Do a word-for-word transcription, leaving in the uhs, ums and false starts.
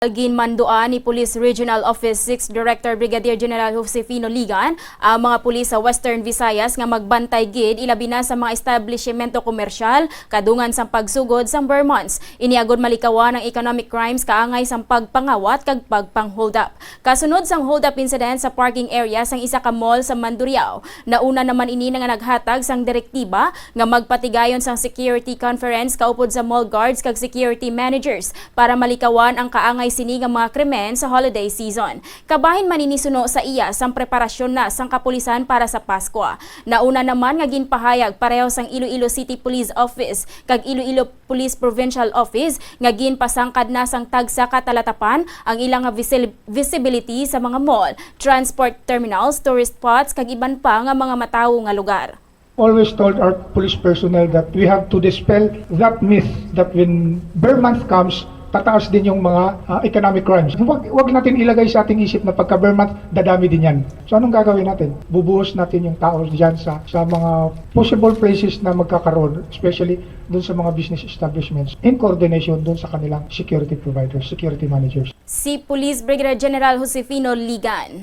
Ginmanduan ni Police Regional Office six Director Brigadier General Josefino Ligan ang mga pulis sa Western Visayas nga magbantay gid, ilabi na sa mga establishmento komersyal kadungan sang pagsugod sang Ber Months. Ini agud malikawan ang economic crimes kaangay sang pagpangawat kag pagpang-hold up. Kasunod sang hold up incident sa parking area sang isa ka mall sa Mandurriao, nauna naman ini nga naghatag sang direktiba nga magpatigayon sang security conference kaupod sa mall guards kag security managers para malikawan ang kaangay sini nga mga krimen sa holiday season. Kabahin man ini suno sa iya sang preparasyon na sang kapulisan para sa Paskwa. Nauna naman nga ginpahayag pareho sang Iloilo City Police Office kag Iloilo Police Provincial Office nga ginpasangkad na sang tagsa ka talatapan ang ilang nga visi-, visibility sa mga mall, transport terminals, tourist spots, kag iban pa nga mga matawo nga lugar. Always told our police personnel that we have to dispel that myth that when Ber Month comes, tataas din yung mga ah, economic crimes. Wag, wag natin ilagay sa ating isip na pagka Ber Month, dadami din yan. So anong gagawin natin? Bubuhos natin yung tao dyan sa, sa mga possible places na magkakaroon, especially dun sa mga business establishments, in coordination dun sa kanilang security providers, security managers. Si Police Brigadier General Josefino Ligan.